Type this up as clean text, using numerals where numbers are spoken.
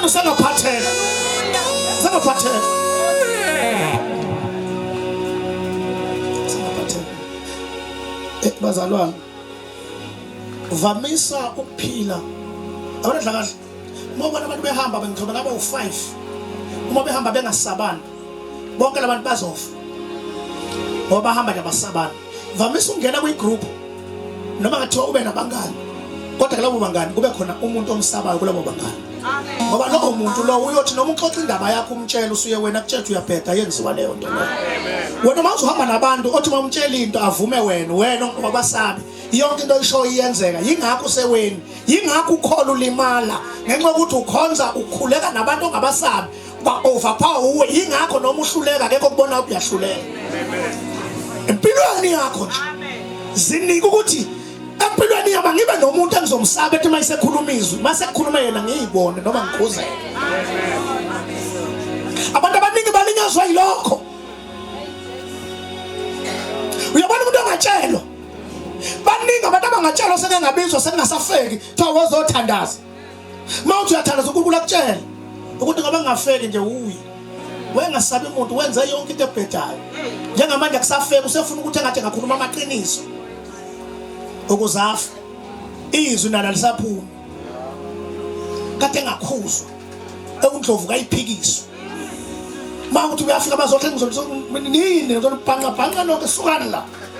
Wena usengaphatheka. Usengaphatheka. Usengaphatheka. Eh bazalwane. Vamisa ukuphila. Abana kahle. Uma ubona abantu behamba bengithoba ngaba u5. Uma behamba bengasabani. Bonke labantu bazofa. Ngoba bahamba nje abasabani. Vamisa ukungena kwi group noma ngathiwa ube nabangani kodwa kulabo bangani kube khona umuntu omsabayo kulabo bangani ngoba lowo muntu lowo uyothi noma uxoxa indaba yakho umtshela usuye wena kutshela uyabheda yenziwa leyo nto leyo wena uma uzohamba nabantu othi uma umtshela into avume wena wena wabasabi yonke into oyishoyo iyenzeka yingakho useweni yingakho ukholo ulimala ngenxa yokuthi ukhonza ukhuleka nabantu ongabasabi ba overpower uwe yingakho noma uhluleka akekho kubona ukuthi uyahluleka empilweni yakho nje zinika ukuthi empilweni yami ngibe nomuntu engizomsaba ethi mayisekhuluma izwi mase kukhuluma yena ngiyibone noma ngikhuzeke abantu abaningi balinyazwa yilokho uyabona umuntu ongatshelwa baningi abantu abangatshelwa sekengabizwa sekungasafeki kuthiwa wozothandaza uma uthi uyathandaza uNkulunkulu akutshele ukuthi ngoba ngingafeki nje uye wayengasabi umuntu wenze yonke into ebhedayo njengamanje akusafeki usefuna ukuthi engathi engakhuluma amaqiniso ukuze afe izwi nalo lisaphuma kade engakhuzwa ewundlovu kayiphikiswa uma ukuthi uyafika bazohle ngizonini ngizonibhanqa bhanqa nonke sukani la.